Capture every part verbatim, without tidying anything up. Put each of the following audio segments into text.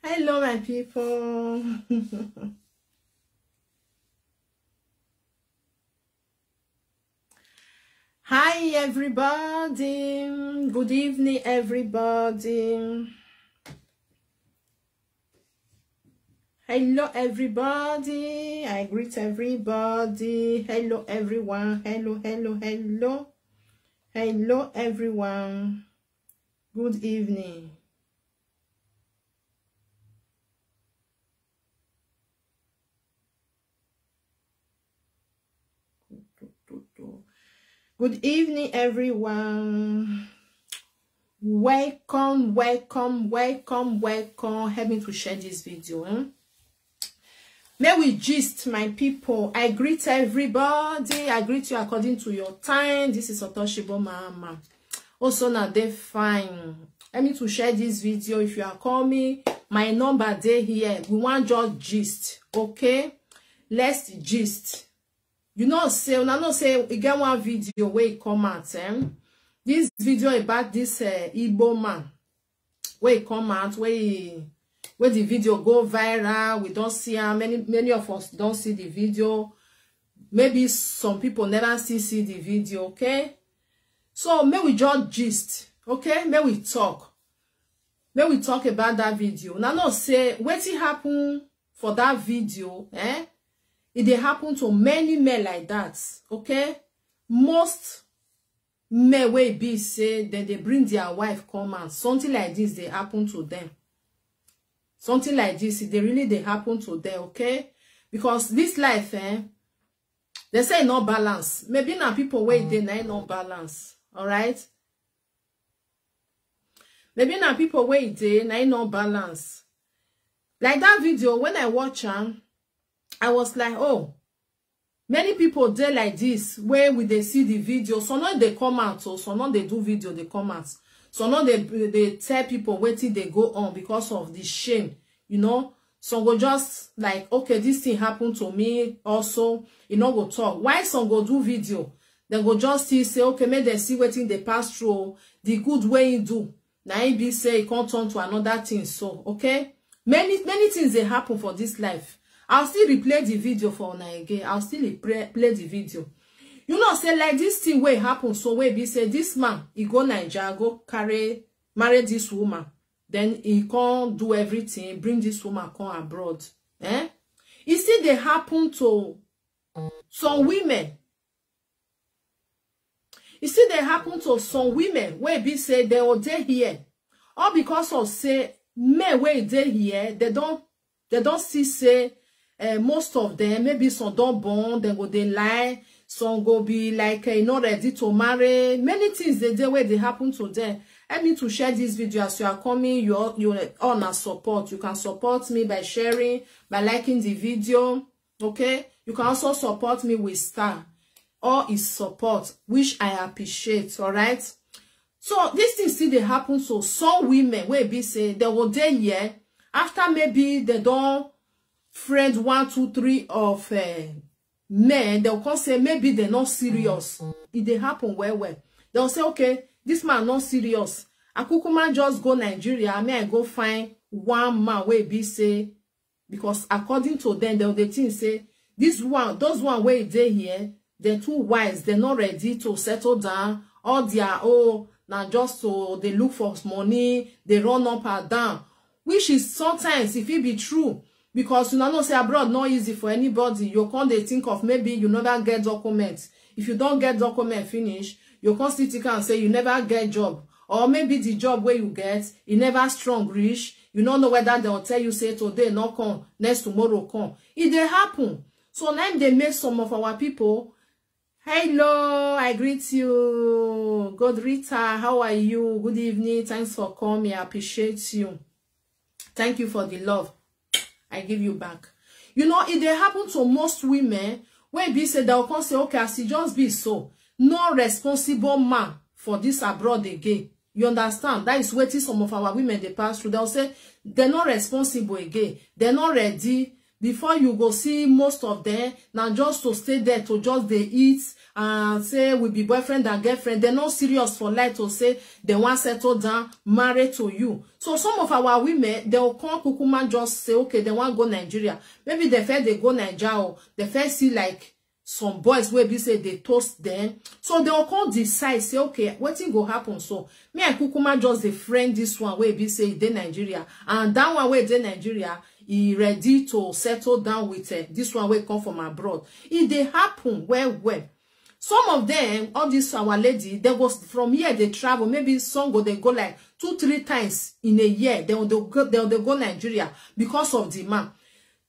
Hello, my people. Hi, everybody. Good evening, everybody. Hello, everybody. I greet everybody. Hello, everyone. Hello, hello, hello. Hello, everyone. Good evening. Good evening, everyone. Welcome, welcome, welcome, welcome. Help me to share this video. Hmm? May we gist, my people. I greet everybody. I greet you according to your time. This is Otoshibo Mama. Also, now they fine. Help me to share this video. If you are coming, my number dey here. We want just gist, okay? Let's gist. You know say, una know say e get one video wey come out, eh? This video about this uh, Igbo man wey come out, wey wey the video go viral. We don't see how many many of us don't see the video. Maybe some people never still see the video, okay? So may we just gist, okay? May we talk. May we talk about that video. Now, no say wetin happen for that video, eh? It dey happen to many men like that, okay? Most men wey be say then they bring their wife come out. Something like this they happen to them. Something like this, they really they happen to them, okay? Because this life, eh? They say no balance. Maybe now people wait they na no balance, all right? Maybe now people wait they na no balance. Like that video, when I watch am, I was like, oh, many people dey like this, where we dey see the video. So now they come out, or so now they do video, they come out. So now they they tell people wetin they go on because of the shame, you know. Some go just like, okay, this thing happened to me also, you know, go talk. Why some go do video? They go just still say, okay, make they see wetin they pass through, the good way he do. Now he be say he can't turn to another thing. So, okay, many many things they happen for this life. I'll still replay the video for una again. I'll still play, play the video. You know, say like this thing wey happen, so wey be say this man, he go Nigeria, go carry, marry this woman. Then he can't do everything, bring this woman come abroad. Eh? It still they happen to some women. It still they happen to some women where be say they will dey here. All because of say men where they here, they don't they don't see say uh, most of them, maybe some don't born, they go they lie, some go be like uh, not ready to marry. Many things they do where they happen to them. Help me to share this video as you are coming. You all, you all na support. You can support me by sharing, by liking the video. Okay, you can also support me with star or his support, which I appreciate. All right. So this thing still they happen to some women where be say they will dey here after maybe they don't friend one, two, three of uh, men, they'll come say maybe they're not serious. If they happen well, well, they'll say, okay, this man not serious. Akukuma just go Nigeria. I mean, I go find one man where be say, because according to them, they'll they think say this one, those one where they here, they're too wise. They're not ready to settle down. All their oh now just so they look for money, they run up and down, which is sometimes if it be true, because you know say abroad not easy for anybody. You can't they think of maybe you never get documents. If you don't get document finish, you can't still think and say you never get job, or maybe the job where you get it never strong reach. You don't know whether they'll tell you say today not come, next tomorrow come. It they happen. So now they make some of our people. Hello, I greet you. Good Rita, how are you? Good evening. Thanks for coming. I appreciate you. Thank you for the love I give you back. You know, it they happen to most women where be say they'll come say, okay, as it just be so, no responsible man for this abroad again. You understand? That is waiting some of our women they pass through. They'll say they're not responsible again. They're not ready. Before you go see most of them, now just to stay there to just they eat and say we be boyfriend and girlfriend, dem no serious for life to say dem wan settle down, marry to you. So some of our women, dem go come kukuma just say, okay, dem wan go Nigeria. Maybe dem first dey go Naija, or dem first see, like, some boys wey be say dey toast dem. So dem go come decide say, okay, wetin go happen? So me, I kukuma just dey friend this one wey be say e dey Nigeria, and that one wey dey Nigeria, e ready to settle down with, eh, this one wey come from abroad. E dey happen well well. Some of them, all this our lady, they go from here, they travel. Maybe some go, they go like two, three times in a year. They will go, they will go Nigeria because of the man.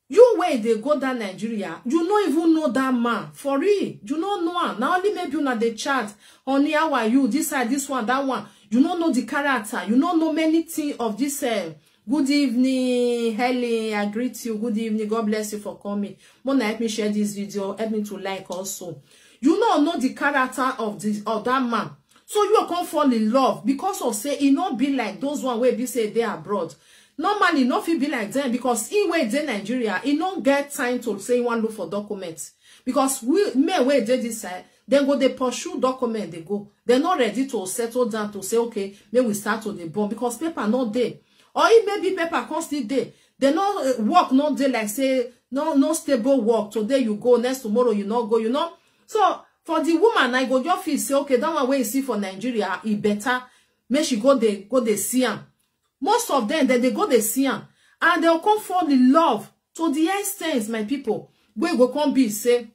You wey dey go that Nigeria, you no even know that man for real. You no know am. Na only maybe una dey chat, honey, how are you? This side, this one, that one. You no know the character. You no know many things of this. Uh, good evening, Helen. I greet you. Good evening. God bless you for coming. Mona, help me share this video. Help me to like also. You no know the character of the of that man. So you come fall in love because of say e no be like those one wey be say dey abroad. Normally, no fit be like them because he wey dey Nigeria, he no get time to say he wan look for documents. Because we men wey dey this side, dem go dey pursue document dey go. Dem no ready to settle down to say, okay, make we start to dey born, because paper no dey. Or if maybe paper come still dey, dem no, eh, work no dey, like say no, no stable work. Today you go, next tomorrow you no go, you know. So for the woman, I go just feel say, okay, that one wey you see for Nigeria, e better. Make she go dey, go dey see am. Most of them, dem dey go dey see am, and dem come fall in love to the extent, my people, wey go come be say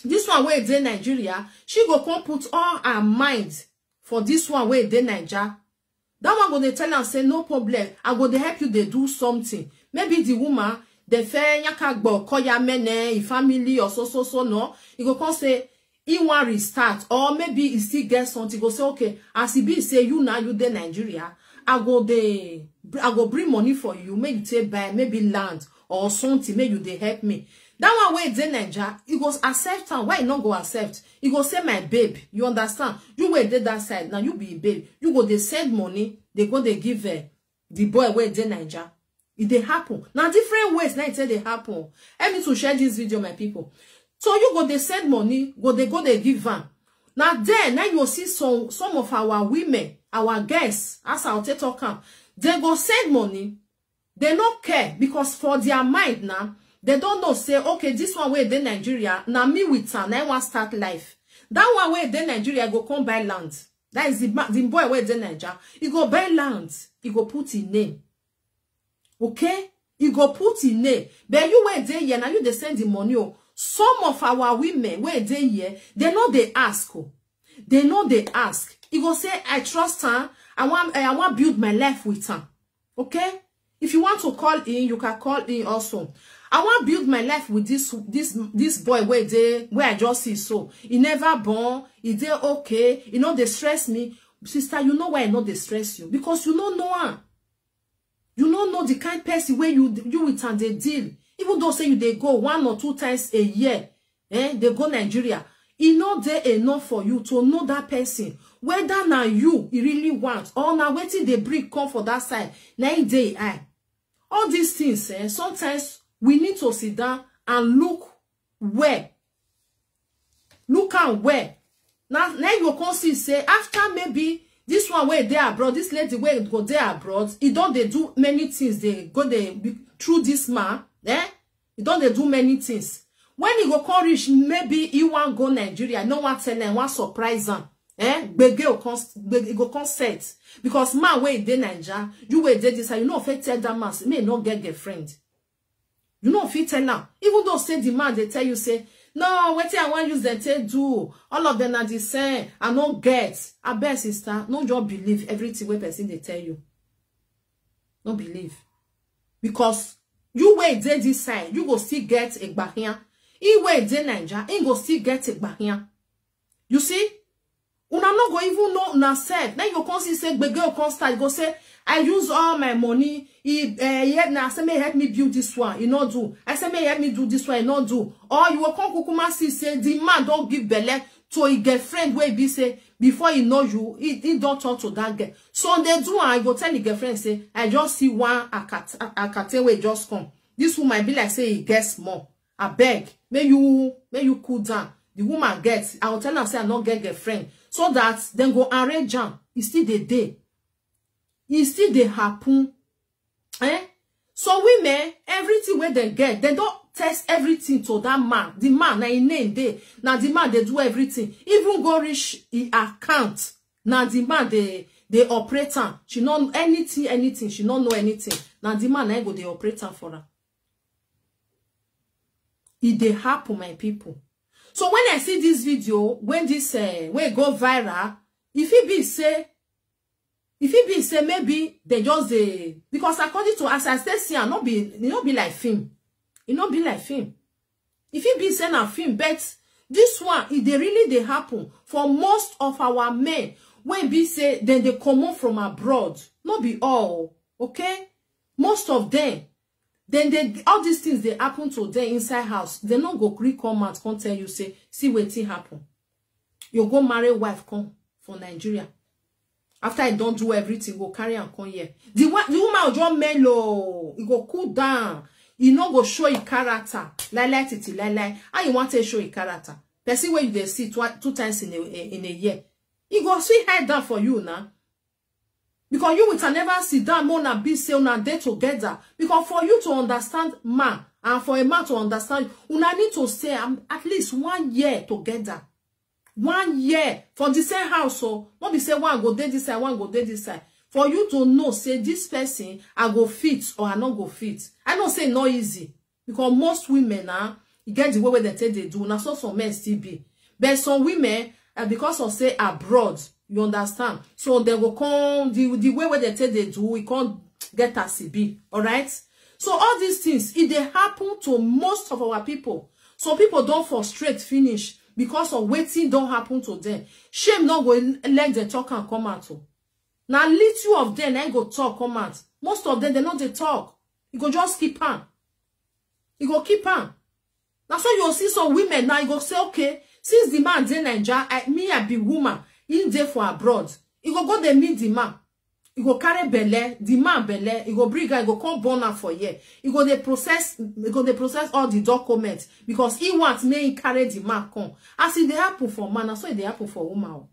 this one wey dey Nigeria, she go come put all her mind for this one wey dey Naija. That one go dey tell am say, no problem, I go dey help you dey do something. Maybe the woman dey fair nyaka gbo koya mene, e family or so, so, so, no. E go come say, he wan restart, or maybe he still get something, go say, okay, as e be say you now, you dey Nigeria, I go dey, I go bring money for you, make you take buy maybe land or something, make you dey help me. That one wey dey Naija, e go accept am. Why e no go accept? E go say, my babe, you understand? You wey dey that side now, you be babe. You go dey send money, dey go dey give, eh, the boy wey dey Naija. E dey happen. Na different ways na e take dey happen. Help me to share this video, my people. So you go dey send money, go dey go dey give am. Na there na you see some, some of our women, our girls, as I take talk am, dem go send money. Dem no care, because for their mind now, dem don know say, okay, this one wey dey Nigeria, na me with am, na I wan start life. That one wey dey Nigeria go come buy land. That is the ma-, the boy wey dey Naija. E go buy land. E go put him name. Okay? E go put him name. But you wey dey here, na you dey send the money o. Some of our women wey dey here, dem no dey ask o. Dem no dey ask. E go say, I trust am. I wan, eh, I wan build my life with am. Okay? If you want to call in, you can call in also. I wan build my life with this, this, this boy wey dey, wey I just see so. E never born, e dey okay, e no dey stress me. Sister, you know why e no dey stress you? Because you no know am. You no know the kind person wey you, you with am dey deal. Even though say you dey go one or two times a year, eh, dey go Nigeria, e no dey enough for you to know that person, whether na you e really want, or na wetin dey bring come for that side, na im dey eye. All these things, eh, sometimes we need to sit down and look well. Look am well. Na, na you go come see say after maybe this one wey dey abroad, this lady wey go dey abroad, e don dey do many things, dey go dey be, through this man, eh? E don dey do many things. When e go come reach, maybe e wan go Nigeria, no wan tell am, wan surprise am. Eh? Gbege go come, gbege, e go come set. Because man wey dey Naija, you wey dey this side, you no fit tell that man say, make e no get girlfriend. You no fit tell am. Even though say the man dey tell you say, no, wetin I wan use dem take do? All of them na the same. I no get. Abeg, sister, no just believe everything wey person dey tell you. No believe. Because you wey dey this side, you go still get egbahia. He wey dey Naija, he go still get egbahia. You see? Una no go even know una sef. Then you come see say gbege go come start. You go say, I use all my money. He, eh, he help, na say make e help me build this one. E no do. I say make e help me do this one. E no do. Or you go come kukuma see say the man don give belle to him girlfriend wey be say before he know you, he, he don turn to that girl. So they do am. I go tell the girlfriend say, I just see one akat-, akate wey just come. This woman be like say e get small. Abeg, make you, make you cool down. The woman get, I will tell am say I no get girlfriend, so that dem go arrange am. E still dey dey. E still dey happen. Eh? So women, everything wey dem get, dem don test everything to that man. The man, na im name dey. Na the man dey do everything. Even go reach e account. Na the man dey, dey operate am. She no anything, anything. She no know anything. Na the man na im go dey operate am for am. E dey happen, my people. So when I see this video, when this, eh, wey go viral, e fit be say, e fit be say maybe dem just dey, because according to as I take see am, no be, e no be like film. E no be like film. E fit be say na film, but this one, e dey really dey happen for most of our men wey be say dem dey comot from abroad. No be all, okay? Most of them, then they, all these things dey happen to them inside house. Dem no go gree come out come tell you say, see wetin happen. You go marry wife come for Nigeria. After e don do everything, go carry am come here. The wo-, the woman go just mellow. E go cool down. E no go show e character. Lie lie titi lie lie. How you want to show e character? Person wey you dey see twi-, two times in a, in a year. E go still hide down for you now. Because you with her never sit down, make una be say una dey together. Because for you to understand man, and for a man to understand you, una need to stay, um, at least one year together. One year for the same house, so no be say one go dey this side, one go dey this side. For you to know say this person, I go fit or I no go fit. I know say e no easy, because most women na, e get the way wey dem take dey do. Na so some men still be. But some women, uh, because of say abroad, you understand. So dem go come, the, the way wey dem take dey do, e come get as e be. All right? So all these things, e dey happen to most of our people. Some people don frustrate finish because of wetin don happen to them. Shame no go let dem talk am come out o. Na little of them na go talk come out. Most of them, dem no dey talk. E go just keep am. E go keep am. Na so you go see some women now, e go say, okay, since the man dey Naija, I, me, I be woman, he dey for abroad. E go go dey meet the man. E go carry belle, the man belle, e go bring am, e go come born am for here. E go dey process, e go dey process all the documents because he want make he carry the man come. As e dey happen for man, na so e dey happen for woman o.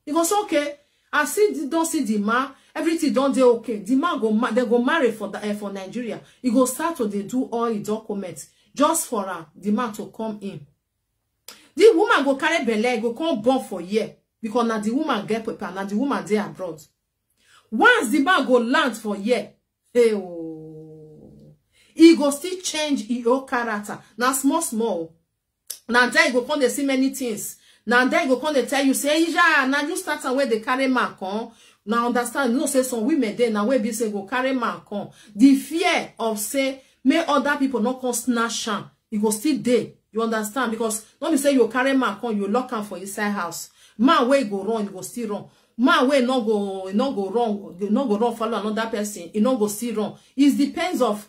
E go say, okay, I see the, don see the man, everything don dey okay. The man go ma-, dem go marry for the, eh, for Nigeria. E go start to dey do all e documents just for am, the man to come in. The woman go carry belle, e go come born for here because na the woman get paper, na the woman dey abroad. Once the man go land for here, hey oh, e go still change e whole character. Na small small. Na there e go come dey see many things. Na there e go come dey tell you say, "Ija, na you start am wey dey carry man come." Na understand, you know say some women dey na wey be say go carry man come. The fear of say make other people no come snatch am, e go still dey. You understand? Because no be say you carry man come, you lock am for inside house. Man wey go run, you go still run. Man wey no go, no go run, no go run follow another person, e no go still run. It depends of,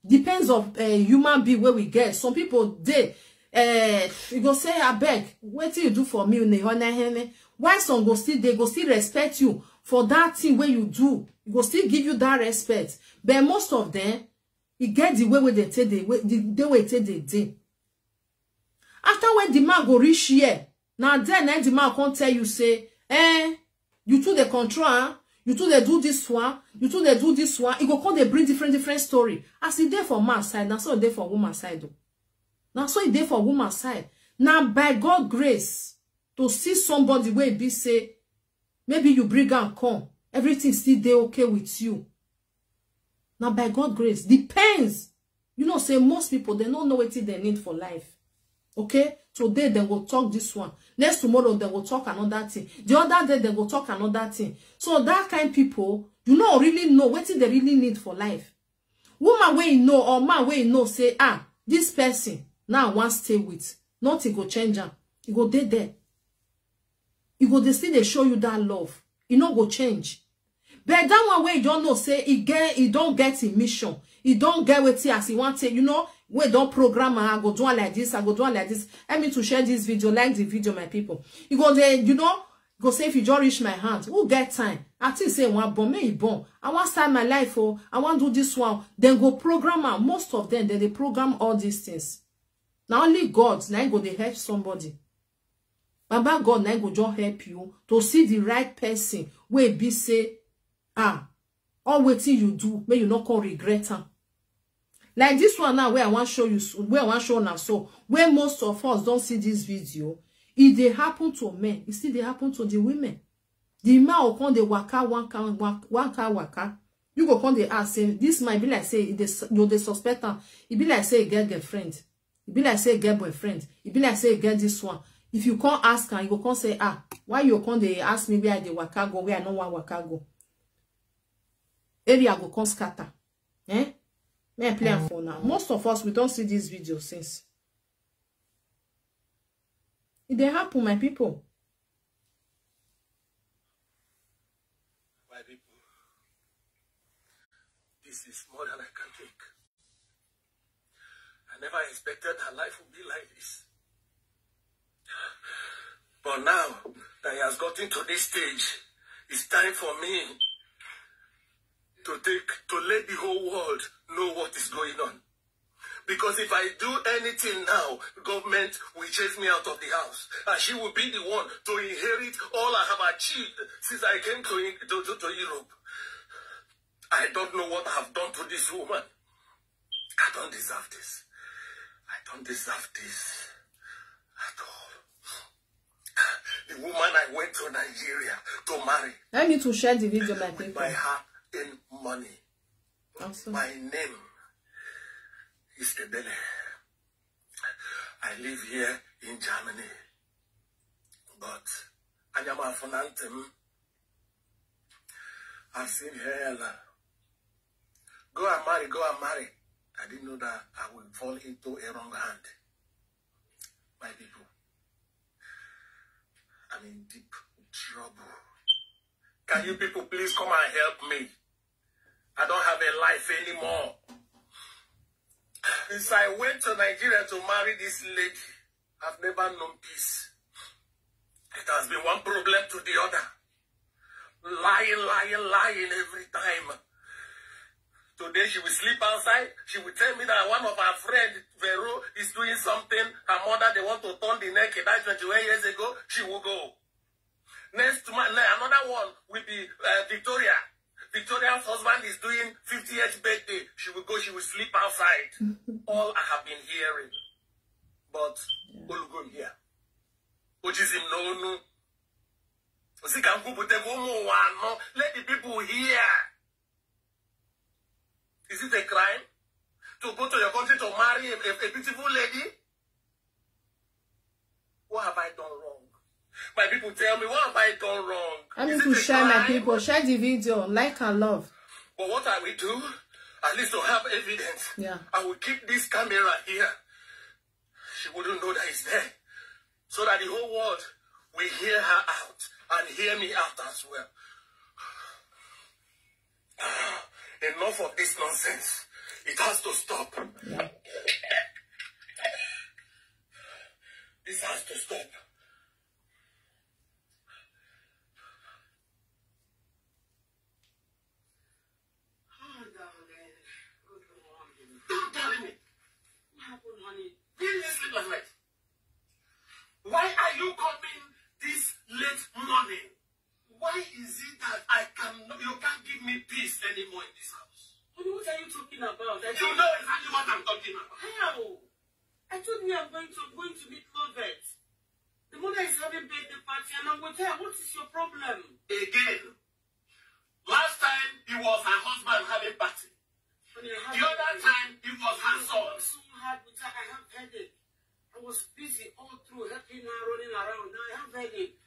depends of, eh, human being wey we get. Some people dey, eh, you go say, "Abeg, wetin you do for me, Nehonehene?" Why some go still, they go still respect you for that thing wey you do. E go still give you that respect. But most of them, e get the way wey dem take dey, wey, the, the way e take dey dey. After when the man go reach here, na then na the man come tell you say, "Eh, you too dey control am, you too dey do this one, you too dey do this one." E go come dey bring different, different story. As e dey for man side, na so e dey for woman side o. Na so e dey for woman side. Na by God grace to see somebody wey be say maybe you bring am come, everything still dey okay with you. Na by God grace. Depends. You know say most people, dem no know wetin dem need for life. Okay? Today, dem go talk this one. Next tomorrow, dem go talk another thing. The other day, dem go talk another thing. So that kind people, you no really know wetin dem really need for life. Woman wey you know or man wey you know say, "Ah, this person now I wan stay with," nothing go change am. E go dey there. E go dey still dey show you that love. E no go change. But that one wey you don know say e get, e don get im mission, e don get wetin as e wan take, you know, wey don program am, "I go do am like this, I go do am like this." Help me to share this video, like the video, my people. E go dey, you know, go say, "If you just reach my hand, who get time? I think say e wan born, make e born. I wan start my life o, I wan do this one." Dem go program am. Most of them, dem dey program all these things. Na only God na im go dey help somebody. Baba God na go just help you to see the right person wey be say, ah, all wetin you do, make you no come regret am. Like this one now, where I wan show you, where I wan show now, so where most of us don't see this video, it dey happen to men, it still dey happen to the women. The man will come dey waka one kind, one, one kind waka. You go come dey ask say, this man be like say e dey s- you dey suspect am. E be like say e get girlfriend. E be like say e get boyfriend. E be like say e get this one. If you come ask am, you go come say, ah, why you come dey ask me where I dey waka go, where I no wan waka go? Area go come scatter. Eh? May I play am for now? Most of us, we don't see this video since. It dey happen, my people. My people, this is more than I can take. I never expected that life would be like this. But now that he has gotten to this stage, it's time for me to take to let the whole world know what is going on. Because if I do anything now, government will chase me out of the house, and she will be the one to inherit all I have achieved since I came to, to, to, to Europe. I don't know what I have done to this woman. I don't deserve this. I don't deserve this at all. The woman I went to Nigeria to marry Let me to share the video, my with people. My hard-earned money. Also, My name is Ebele. I live here in Germany. But Anyama Funantem, I've seen hell. Go and marry, go and marry. I didn't know that I will fall into a wrong hand. My people, I'm in deep trouble. Can you people please come and help me? I don't have a life anymore. Since I went to Nigeria to marry this lady, I've never known peace. It has been one problem to the other. Lying, lying, lying every time. Today she will sleep outside. She will tell me that one of her friends, Vero, is doing something. Her mother, they want to turn the neck. He died twenty-one years ago. She will go. Next month, another one will be uh, Victoria. Victoria's husband is doing fiftieth birthday. She will go, she will sleep outside. All I have been hearing. But Olugom here. Ojizim no no. Let the people hear. Is it a crime to go to your country to marry a, a, a beautiful lady? What have I done wrong? My people tell me, what have I done wrong? I need Is it to a share my crime? People. Share the video, like and love. But what I will do, at least to have evidence, Yeah. I will keep this camera here. She wouldn't know that it's there. So that the whole world will hear her out and hear me out as well. Enough of this nonsense. It has to stop. Yeah. This has to stop. Oh, darling. Good morning. Don't tell me. What happened, honey? Why did you sleep last night? Why are you coming this late morning? Why is it that I can, you can't give me peace anymore in this house? Honey, what are you talking about? I You don't know exactly what I'm talking about. How? I told you I'm going to, I'm going to meet Lovett. The mother is having birthday party and I'm with her. What is your problem? Again, last time it was her husband having party. Honey, I have The other time it was her son. So hard with her. I have headache. I was busy all through helping her, running around. Now I have headache.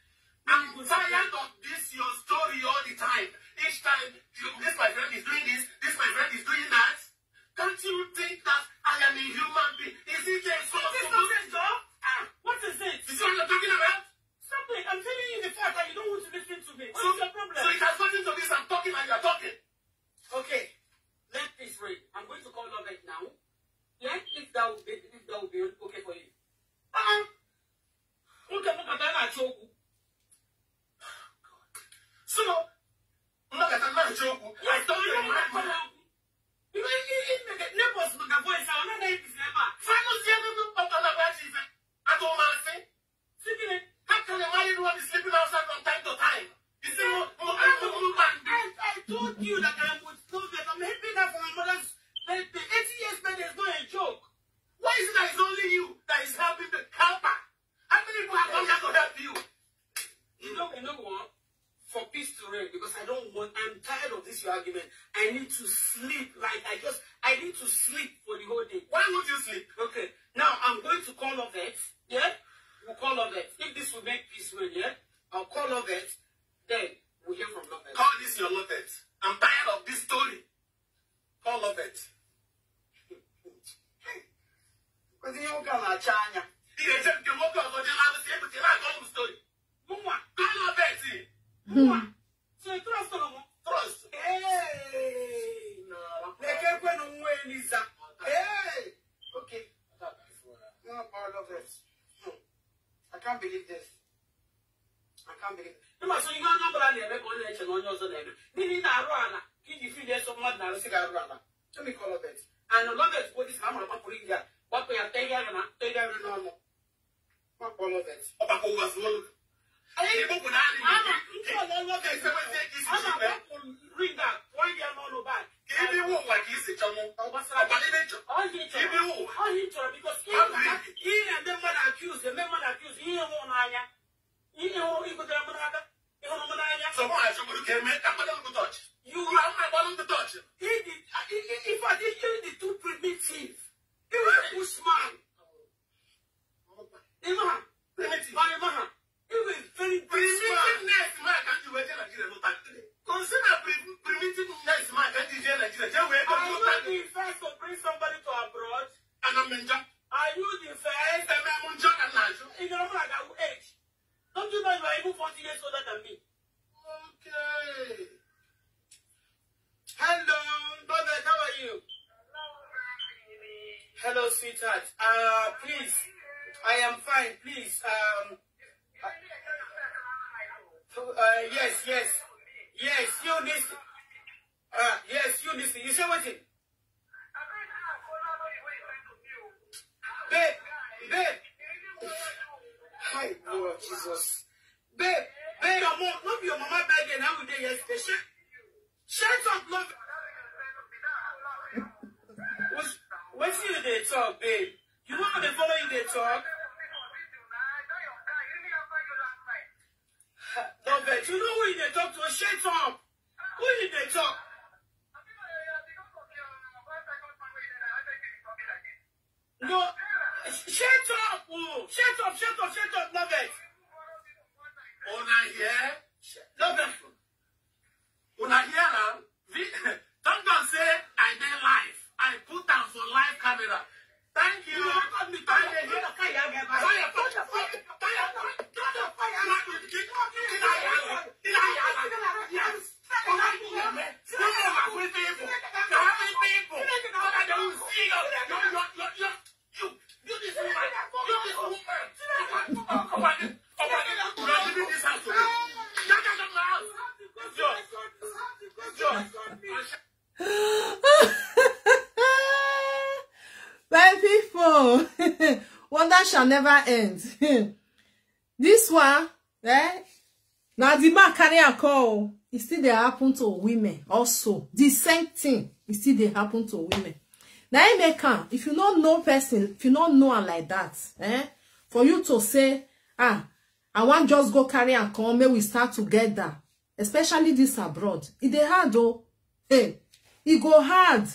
I'm tired of this your story all the time. Each time, you, this my friend is doing this, this my friend is doing that. Can't you think that I am a human being? Is it a What is nonsense, Joe? Ah, what is it? Is what you're talking about? Stop it. I'm telling you the fact that you don't want to listen to me. So told you that I'm with Loveth. I'm helping her for her mother's birthday. Eighty years birthday is not a joke. Why is it that it's only you that is helping the helper? How many people have come here to help you? You know, you know what? For peace to reign, because I don't want, I'm tired of this your argument. I need to sleep. Like, I just, I need to sleep for the whole day. Why won't you sleep? Okay, now I'm going to call Loveth. Yeah? We'll call Loveth. If this will make peace reign, yeah? I'll call Loveth. Then we'll hear from Loveth. Call this your Loveth. I'm tired of this story. Call Loveth. Kwezi ihe ụka na-acha anya. Ihe eche nke nwoke ọzọ dị n'alụsị egbuti na-akọ ụmụ story. Mụnwa, call Loveth. Mụnwa. So you trust no more? Trust. Hey. Lekekwe no nwe Eliza. Hey. Okay. No, call Loveth. Hmm. I can't believe this. I can't believe it. Ịma so ihe onye ọbụla na-eme ka ọ na-eche na onye ọzọ na-eme. N'ihi na arụ ala, ka iji feel eso mmadụ na-arụsị gị arụ ala. Let me call Loveth. And Loveth bụ this, ma mụrụ gbapụrụ ihe a, gbapụ ya, tee ya na, tee ya nri n'ọnụ. Ma call Loveth. Ọ gbakọ ụwa zuo. Anyị Igbo bụ naanị Ama, nke ọzọ Loveth. Ese wezi eke isi Ama, chi mee. Gbapụ ring a, tụọ ya n'ọnụ bag. Ka ibi iwu ụwa ka isi chọnwụ. Ọ gbasara Ọ gbalị na-echọ. Ọ dị Ka ibi iwu ụwa. Ọ dị chọrọ, because Ọ bụ ihe, ihe na-eme mmadụ accuse, eme mmadụ accuse, ihe nwụ n'anya. Ihe nwụ igotere mmadụ aka, ịhụrụ mmadụ n'anya. So, mụ achọburu ka eme ka mmadụ lụrụ touch. You Uru ahụ na-agbalụ ndị touch. He did, he, he, in fact, he, he did too primitive. He was a bushman. Imaha. Primitive. But Imaha, he was very bushman. Primitiveness, man, can you wait till Nigeria no time today? Consider pri-, primitiveness, man, can you wait Nigeria? Just wait till Are no you time. The first to bring somebody to abroad? And I'm in Japan. Are you the first? And I'm in Japan now. In your mother, that age. Don't you know you are even forty years older than me? Okay. Hello, brother, how are you? Hello, sweetheart. Uh, please, I am fine. Please, um, uh, yes, yes, yes. You this, uh, yes, you this. You say what? Babe, babe. Hi, Lord Jesus. Babe, babe, your mom, not your mama birthday, now we dey yesterday. Shut, shut up, love. What, what you dey talk, babe? You know how they follow you, they talk? Love it. You know who you dey talk to? Shut up. Who you dey talk? No, sh-, shut up, oh, shut up, shut up, shut up, love it. Una hear? Love it. Una hear am? Vi-, thank God say I dey live. I put am for live camera. Thank you. You record me, thank you. Fire, fire, fire, fire, fire, fire. Yes. My people, wonder shall never end. This one, eh? Now the man carry a call. It still dey happen to women also. The same thing, it still dey happen to women. Now I make am. If you don't know person, if you don't know her like that, eh? For you to say, ah, I want just go carry a call, may we start together. Especially this abroad. It dey hard though. Hey, it go hard.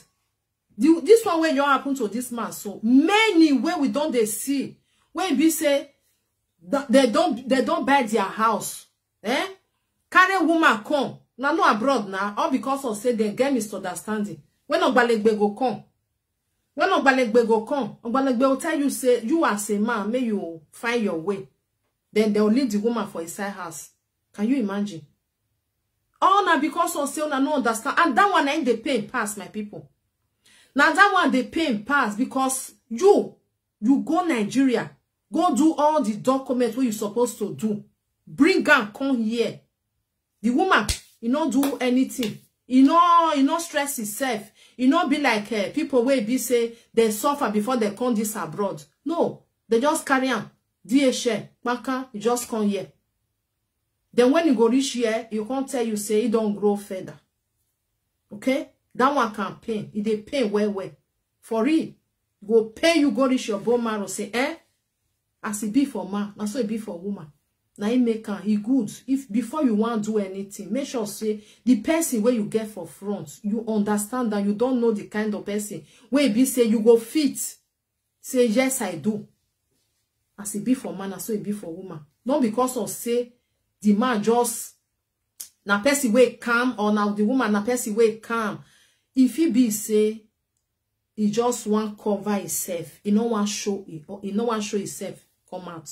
The, this one wey just happen to this man, so many wey we don dey see, wey be say th-, they don, they don buy their house, eh? Carry woman come, na no abroad na, all because of say they get misunderstanding. When Ogbalegbe go come, when Ogbalegbe go come, Ogbalegbe will tell you say you as a man, may you find your way. Then they will leave the woman for inside house. Can you imagine? All na because of say una no understand. And that one na im dey pain pass, my people. Now that one dey pain pass because you, you go Nigeria, go do all the documents wey you supposed to do. Bring am come here. The woman, e no do anything. E no, e no stress himself. E no be like, eh, people wey be say they suffer before they come this abroad. No, they just carry am. D H L, kpaka, e just come here. Then when e go reach here, e come tell you say e don grow feather. Okay, that one can pain. It dey pain well well. For real, go pay you, go reach your bone marrow. Say, eh? As e be for man, na so e be for woman. Na im make am e good. If before you wan do anything, make sure say the person wey you get for front, you understand that you don't know the kind of person wey e be say you go fit say, "Yes, I do." As e be for man, na so e be for woman. Not because of say the man just na person wey calm, or na the woman na person wey calm. If he be say he just wan cover himself, he no wan show he, he no wan show himself come out.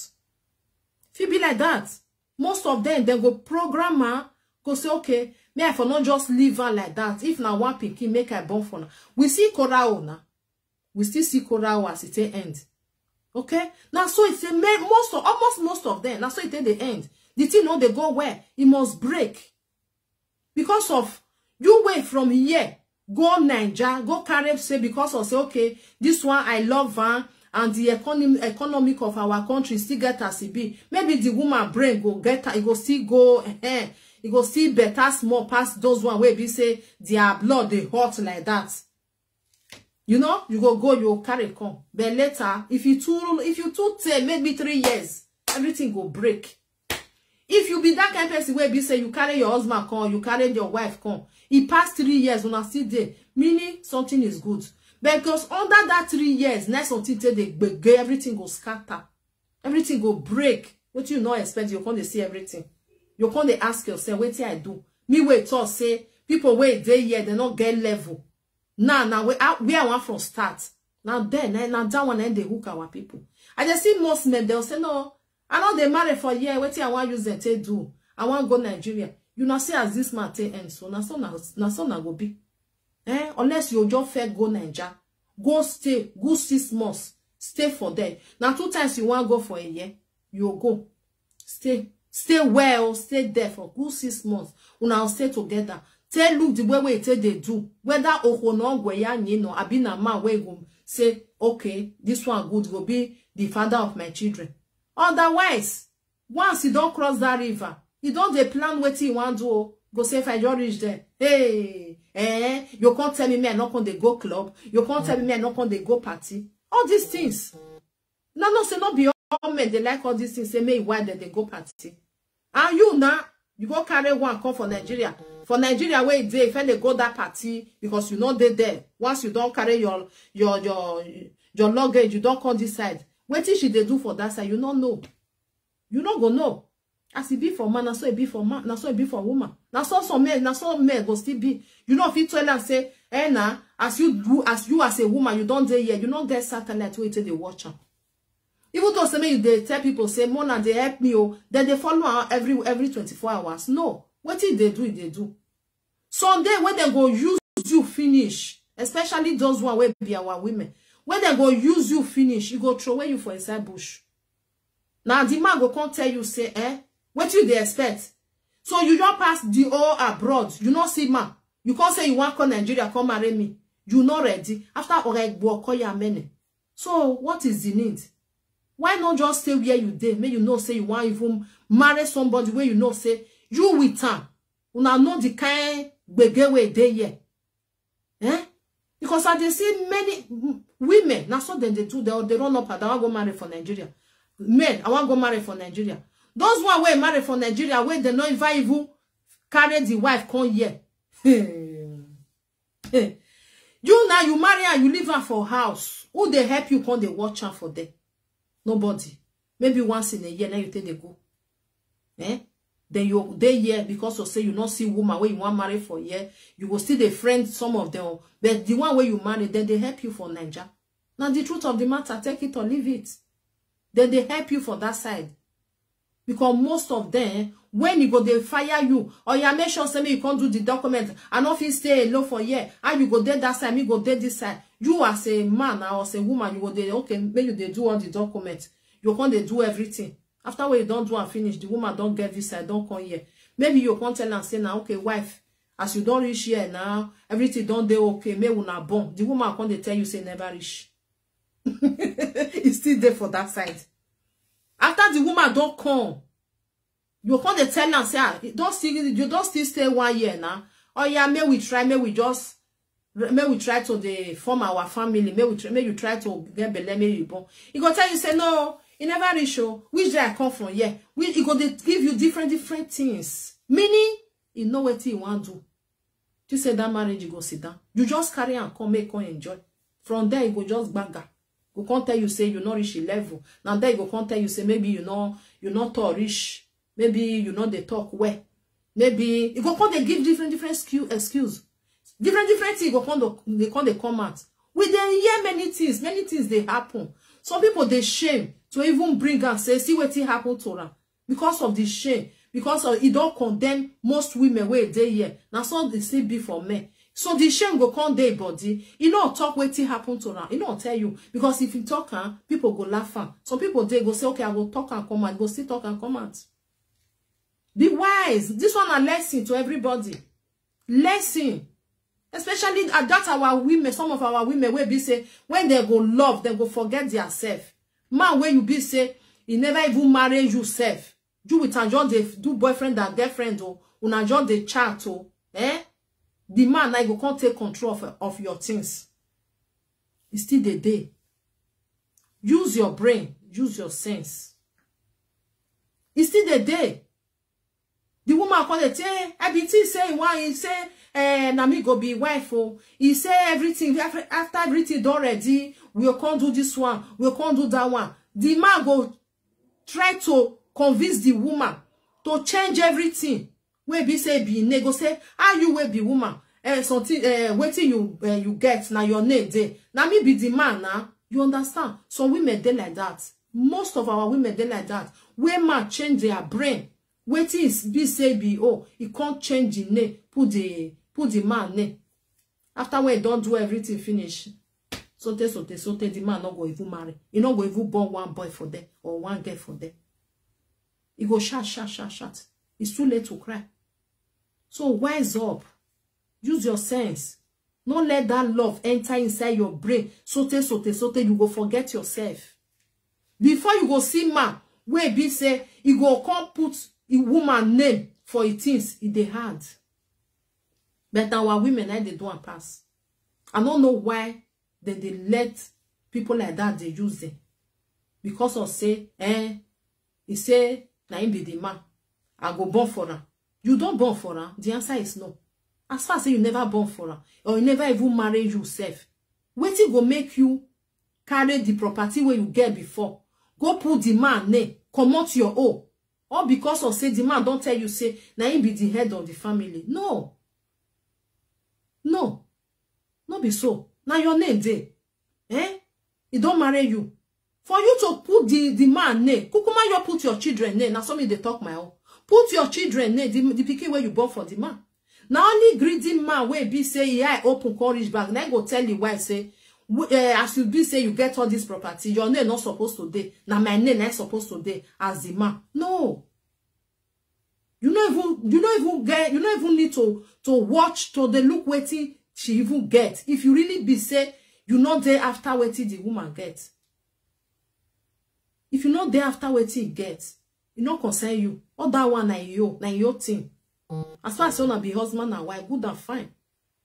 If he be like that, most of them, they go program her, go say, "Okay, me I for not just leave her like that. If na one pikin, make I born for now." We see Korao now. We still see Korao as it take end. Okay? Now so it's a most of, almost most of them. Now so it take the end. The thing no dey go well. It must break. Because of you way from here, go Niger, go carry say because of say, "Okay, this one I love her, and the economy economic of our country still get as e be." Maybe the woman brain go get her, e go still go, eh, e go still better small pass those one wey be say their blood dey hot like that. You know, you go go, you go carry come. But later, if you too if you too tey, maybe three years, everything go break. If you be that kind person wey be say you carry your husband come, you carry your wife come, e pass three years, una still dey, meaning something is good. Because under that three years, next something take dey gbege, everything go scatter, everything go break. Wetin you no expect, you come dey see everything. You come dey ask yourself, "Wetin I do?" Me wey talk say people wey dey here, they no get level. Now, now where I, where I want from start. Now then, eh, now that one end dey hook our people. I just see most men, they'll say, "No, I no dey marry for here. Wetin I wan use dem take do? I wan go Nigeria." You now see as this man take end, so na so na na so na go be. Eh? Unless you just fair go Niger, go stay, go six months, stay for there. Now two times you wan go for a year, you go stay, stay well, stay there for good six months. Una go stay together. Take look the way wey e take dey do. Whether oho no gwe ya nyi no, abi na man wey go say, "Okay, this one good, go be the father of my children." Otherwise, once you don cross that river, you don dey plan wetin you wan do o. Go say, "If I just reach there, hey, eh, you can't tell me me I no come dey go club. You can't tell me me I no come dey go party." All these things. Now, no say no be all men dey like all these things. Say make why dem dey go party. And you now, you go carry one come for Nigeria. For Nigeria, where e dey, if they go that party, because you no dey there. Once you don carry your your your your luggage, you don come this side. Wetin she dey do for that side, you no know. You no go know. As e be for man, na so e be for man, na so e be for woman. Na so some men, na so men go still be. You no fit tell am say, "Eh, na, as you do, as you as a woman, you don dey here, you no get satellite wey take dey watch am." Even though say make you dey tell people say, "Mona dey help me o," then they follow am every every twenty-four hours. No, wetin e dey do, e dey do. Some day when they go use you finish, especially those one wey be our women, when they go use you finish, e go throw away you for inside bush. Now the man go come tell you say, "Eh, wetin you dey expect?" So you just pass the all abroad, you no see man. You come say you wan come Nigeria, come marry me. You no ready. After Oregbo Okoya Mene. So what is the need? Why not just stay where you dey? Make you know say you wan even marry somebody wey you know say you with am. Una know the kind gbege wey dey here. Eh? Because I dey see many m- women, na so dem dey do, they, they run up and down, "I wan go marry for Nigeria." Men, "I wan go marry for Nigeria." Those one wey marry for Nigeria, wey dem no even even carry the wife come here. You now, you marry her, you leave her for house. Who dey help you come dey watch her for there? Nobody. Maybe once in a year, now you take dey go. Eh? Then you dey here because of say you no see woman wey you wan marry for here. You go still dey friend some of them. But the one wey you marry, then they help you for Niger. Now the truth of the matter, take it or leave it. Then they help you for that side. Because most of them, when e go dey fire you, or you make sure say make you come do the document, "I no fit stay alone for here." How you go dey that side, me go dey this side? You as a man or as a woman, you go dey, "Okay, make you dey do all the document." You come dey do everything. After when you don do am finish, the woman don get visa, don come here. Maybe you come tell am say, "Na okay, wife, as you don reach here now, everything don dey okay, make una born." The woman come dey tell you say never reach. E still dey for that side. After the woman don come, you come dey tell am say, "Ah, you don still, you don still stay one year now. Oh yeah, may we try, may we just, may we try to dey form our family, may we try, may you try to get belle, may you born. He go tell you say, "No, e never reach o. Which day I come from here?" We, he go dey give you different, different things. Meaning, you know what he want do. You say that marriage, you go sit down. You just carry and come, make come enjoy. From there, you go just bagger. Go come tell you say you not reach a level. Now there you go come tell you say maybe you know you not tall reach. Maybe you know they talk well. Maybe you go come they give different, different skill excuse. Different, different things go come dey, they come they come out. We then hear many things, many things they happen. Some people they shame to even bring and say, "See what happened to her." Because of the shame, because of, e don condemn most women wey dey here. Na so they still be for men. So the shame go come dey body. E no talk wetin happen to am. E no tell you. Because if you talk am, people go laugh am. Some people dey go say, "Okay, I go talk and come out." Go still talk and come out. Be wise. This one a lesson to everybody. Lesson. Especially at that our women, some of our women wey be say when they go love, they go forget their self. Man wey you be say, he never even marry you self. You with am just dey do boyfriend and girlfriend o, una just dey chat o. Eh? The man now go come take control of, of your things. E still dey dey. Use your brain, use your sense. E still dey dey. The woman come dey say, "I be think say he wan," he say, "Eh, na me go be wife o." He say everything, after, after everything don ready, we go come do this one, we go come do that one. The man go try to convince the woman to change everything. Wey be say be name, go say, "How you wey be woman? Eh, something, eh, wetin you, eh, you get, na your name dey. Na me be the man na." You understand? Some women dey like that. Most of our women dey like that. Wey man change their brain. Wetin is be say be, oh, he can't change the name, put the, put the man name. After when he don do everything finish, sote, sote, sote, the man no go even marry. He no go even born one boy for them or one girl for them. He go shout, shout, shout, shout. It's too late to cry. So wise up. Use your sense. No let that love enter inside your brain. Sote, sote, sote, you go forget yourself. Before you go see man, wey be say, he go come put a woman name for his things, e dey hard. But our women, I dey do am pass. I don't know why they, they let people like that, they use them. Because of say, eh, he say, "Na him be the man. I go born for am." You don't born for am? The answer is no. As far as say you never born for am, or you never even marry yourself, wetin go make you carry the property wey you get before, go put the man name, comot your own? All because of say the man don tell you say na him be the head of the family? No. No. No be so. Na your name dey. Eh? He don marry you. For you to put the, the man name, kukuma you put your children name. Na so me dey talk my own. Put your children name, the, the pikin wey you born for the man. Na only greedy man wey be say he eye open come reach back, na him go tell the wife say, w-, eh, as you be say you get all this property, your name not supposed to dey. Na my name na supposed to dey as the man. No. You no even, you no even get, you no even need to, to watch, to dey look wetin she even get. If you really be say you no dey after wetin the woman get. If you no dey after wetin he get, e no concern you. All that one na your, na your thing. As far as una be husband and wife, good and fine.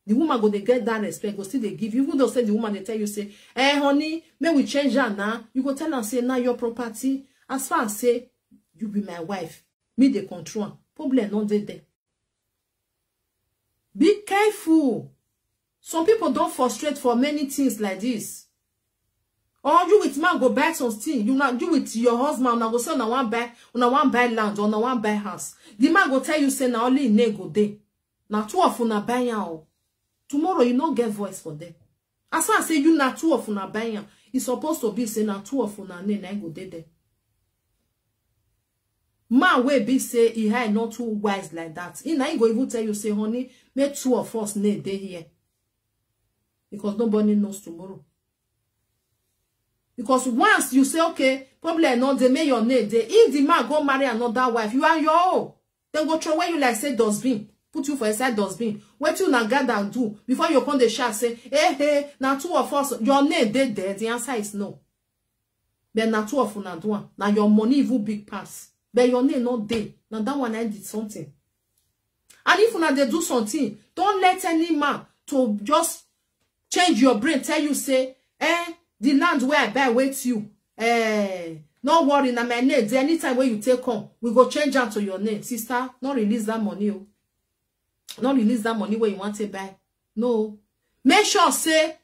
The woman go dey get that respect, go still dey give you. Even though say the woman dey tell you say, "Eh, honey, may we change her now?" You go tell her say, "Na your property. As far as say you be my wife, me dey control am. Problem no dey there." Be careful. Some people don frustrate for many things like this. Or you with man go buy something. You na, you with your husband, una go say una wan buy, una wan buy land, or una wan buy house. The man go tell you say na only him name go dey. Na two of una buy am o. Tomorrow you no get voice for them. As far as say you na two of una buy am, e suppose to be say na two of una name na go dey there. Man wey be say e eye not too wise like that, he na he go even tell you say, "Honey, make two of us name dey here." Because nobody knows tomorrow. Because once you say, "Okay, problem no dey, make your name dey," if the man go marry another wife, you are your own. Dem go throw away you like say dustbin, put you for inside dustbin. Wetin una gather do before you come dey shout say, "Hey, hey, na two of us." Your name dey there? The answer is no. But na two of una do am. Na your money even big pass. But your name no dey. Na that one I did something. And if una dey do something, don't let any man to just change your brain, tell you say, eh, the land where I buy with you, eh, no worry, na my name dey. Anytime wey you take come, we go change am to your name. Sister, no release that money o. No release that money wey you want to buy. No. Make sure say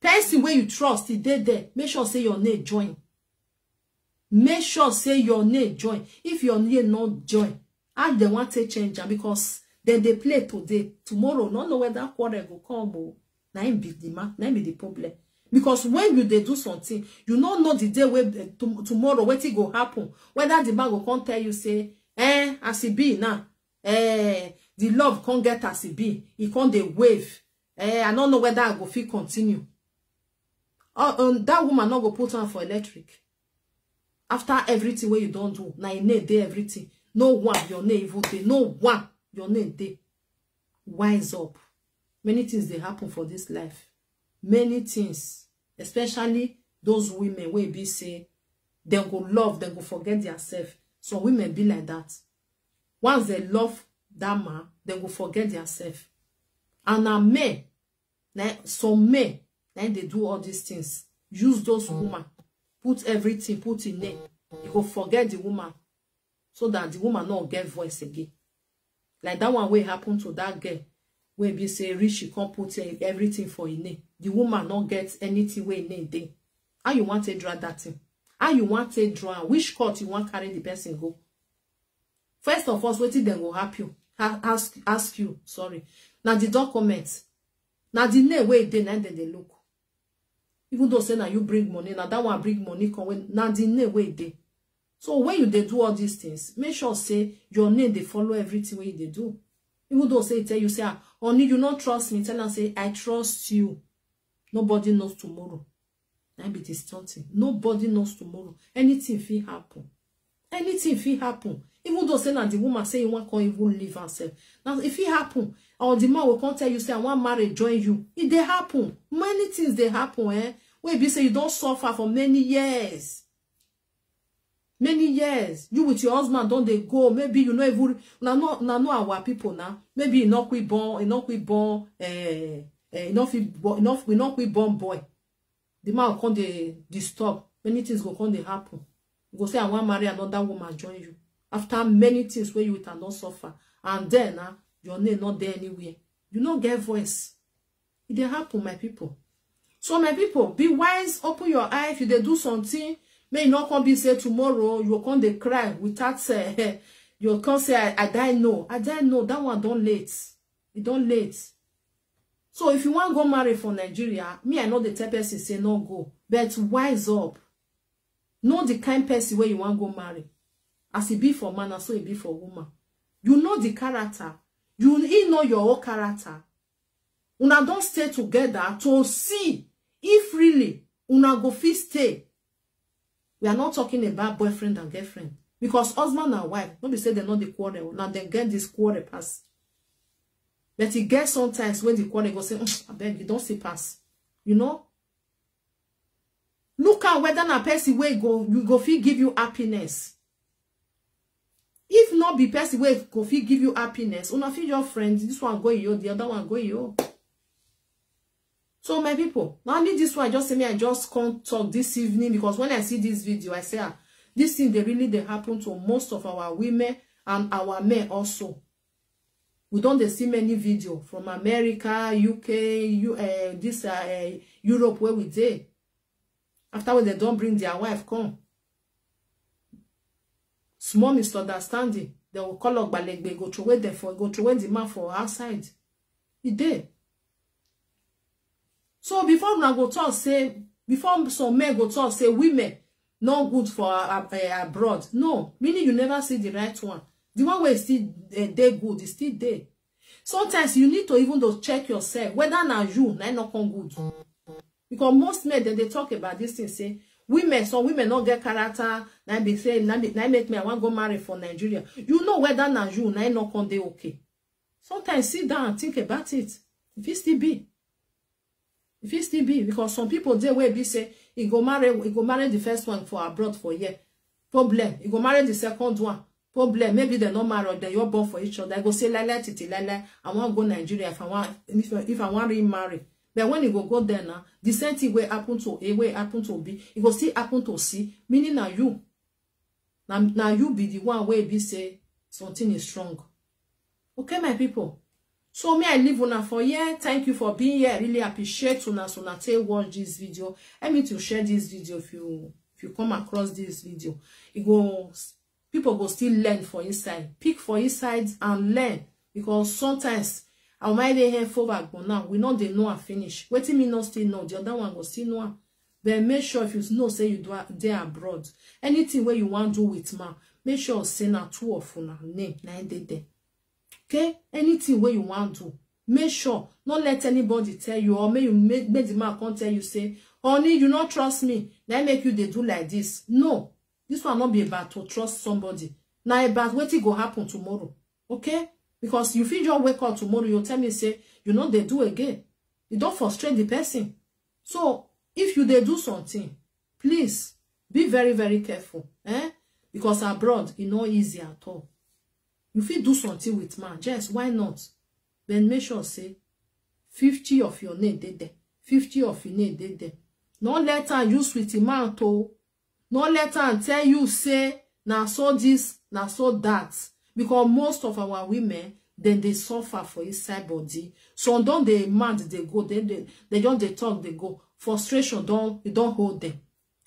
person wey you trust, e dey there. Make sure say your name join. Make sure say your name join. If your name no join, how dem wan take change am? Because dem dey play today, tomorrow no know whether quarrel go come o. Na im be the ma-, na im be the problem. Because when you dey do something, you no know the day wey, eh, tom-, tomorrow wetin go happen. Whether the man go come tell you say, eh, as e be now, eh, the love come get as e be. E come dey wave. Eh, I no know whether I go fit continue. Uh, um, that woman no go put am for electric. After everything wey you don do, na im name dey everything. No one, your name even dey. No one, your name dey. Wise up. Many things dey happen for this life. Many things, especially those women wey be say dem go love, dem go forget their self. Some women be like that. Once they love that man, dem go forget their self. And na men, na some men, na im dey do all these things. Use those woman, put everything, put in name. You go forget the woman, so that the woman no get voice again. Like that one wey happen to that girl, wey be say rich, she come put, eh, everything for im name. The woman no get anything wey im name dey. How you want to draw that thing? How you want to draw? Which court you want carry the person go? First of all, wetin dem go help you, ha-, ask, ask you, sorry. Na the document, na the name wey dey, na dem dey look. Even though say na you bring money, na that one bring money come, when na the name wey dey. So when you dey do all these things, make sure say your name dey follow everything wey you dey do. Even though say e tell you say, ah, honey, you no trust me, tell am say, I trust you. Nobody knows tomorrow. Na be this something. Nobody knows tomorrow. Anything fit happen. Anything fit happen. Even though say na the woman say you wan come even leave herself. Now, if it happen, or the man will come tell you say, I wan marry, join you. It dey happen. Many things dey happen, eh? Wey be say you don suffer for many years. Many years. You with your husband don dey go. Maybe you no even, na no, na no our people now. Maybe e no quick born, e no quick born, eh, eh, e no fit bo-, e no, e no quick born boy. The man come dey disturb. Many things go come dey happen. You go say, I wan marry another woman, join you. After many things wey you with am don suffer. And then, ah, your name no dey anywhere. You no get voice. E dey happen, my people. So, my people, be wise, open your eye. If you dey do something, may you not come be say tomorrow, you go come dey cry without, eh, you come say, I, I die no. I die no. That one don late. E don late. So if you wan go marry for Nigeria, me, I no dey tell person say no go. But wise up. Know the kind person wey you wan go marry. As e be for man, na so e be for woman. You know the character. You, he know your own character. Una don stay together to see if really una go fit stay. We are not talking about boyfriend and girlfriend. Because husband and wife, no be say dem no dey quarrel, na dem get this quarrel pass. But e get sometimes when the quarrel go say, "Mm, abeg, you don see pass." You know? Look at whether na person wey go, you go fit give you happiness. If not be person wey go fit give you happiness, una fit your friend, this one go yo, the other one go yo. So, my people, na only this one I just say, me, I just come talk this evening, because when I see this video, I say, ah, this thing dey really dey happen to most of our women and our men also. We don dey see many video from America, U K, U-, eh, this, uh, eh, Europe where we dey. After when dem don bring their wife come, small misunderstanding, dem go call up gbalegbe, go throway dem for, go throway the man for outside. E dey. So before una go talk say, before some men go talk say women no good for a-, a-, abroad. No, meaning you never see the right one. The one wey still, eh, dey good, e still dey. Sometimes you need to even to check yourself whether na you na no come good. Because most men, dem dey talk about this thing, say women, some women no get character, na be say, na be, na make me, I wan go marry for Nigeria. You know whether na you na no come dey okay. Sometimes sit down and think about it. If it still be, if it still be, because some people dey wey be say, e go marry, e go marry the first one for abroad for here. Problem. E go marry the second one. problem, maybe dem no marry, or dem just born for each other. I go say, "Lele, titi, lele, I wan go Nigeria if I wan, if, if I wan remarry." But when e go go there now, the same thing wey happen to A, wey happen to B, e go still happen to C, meaning na you. Na, na you be the one wey be say something is wrong. Okay, my people. So me, I leave una for here. Thank you for being here. I really appreciate una, so una take watch this video. Help me to share this video if you, if you come across this video. E go, people go still learn for inside. Pick for inside and learn. Because sometimes, I might dey here for backbone now. We no dey know am finish. Wetin me no still know, the other one go still know am. Then make sure if you know say you do a-, dey abroad, anything wey you wan do with man, make sure say na two of una name na im dey there. Okay? Anything wey you wan do, make sure, no let anybody tell you, or make you make, make the man come tell you say, "Honey, you no trust me, na im make you dey do like this." No, this one no be about to trust somebody. Na about wetin go happen tomorrow. Okay? Because you fit just wake up tomorrow, you tell me say you no dey do again. You don frustrate the person. So if you dey do something, please be very, very careful, eh? Because abroad, e no easy at all. You fit do something with man, yes, why not? Then make sure say fifty of your name dey there, fifty of your name dey there. No let am use with the man to, no let am tell you say na so this, na so that. Because most of our women, dem dey suffer for inside body. Some don dey mad dey go, dem dey, dem just dey talk dey go. Frustration don, e don hold dem.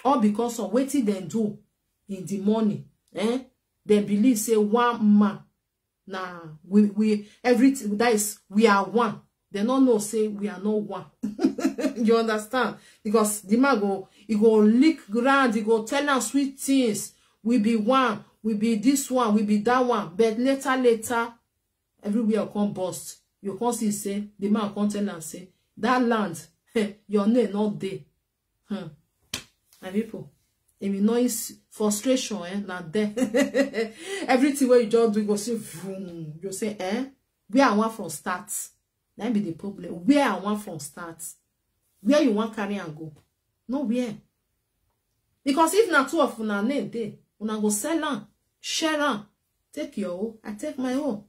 All because of wetin dem do in the morning. Eh? Dem believe say one man na we, we, everything, that is, we are one. Dem no know say we are not one. You understand? Because the man go, e go lick ground, e go tell am sweet things. "We be one, we be this one, we be that one." But later, later, everywhere come burst. You come see say the man come tell am say, "That land, your name no dey." Hmm. My people, if you know it's frustration, eh, na there. Everything wey you just do, you go say, vroom. You say, "Eh? Where I wan from start?" Na be the problem. Where I wan from start? Where you wan carry am go? Nowhere. Because if na two of una name dey, una go sell am, share am, take your own, I take my own.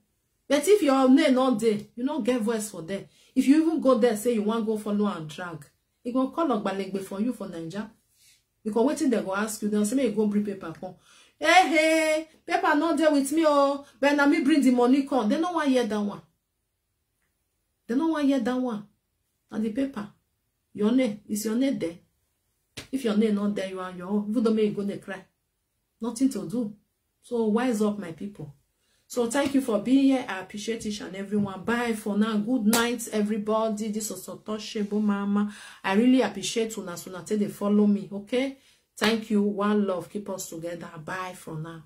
But if your name no dey, you no get voice for there. If you even go there, say you wan go follow and drag, e go call ogbalegbe for you for Naija. Because wetin dem go ask you, dem say make you go bring paper come. "Hey, hey, paper no dey with me, oh, but na me bring the money come." Dem no wan hear that one. Dem no wan hear that one. And the paper, your name, is your name there? If your name not there, you are your own. Even though make you go dey cry, nothing to do. So wise up, my people. So thank you for being here. I appreciate each and every one. Bye for now. Good night, everybody. This was Otoshebo Mama. I really appreciate una, so una take dey follow me, okay? Thank you. One love. Keep us together. Bye for now.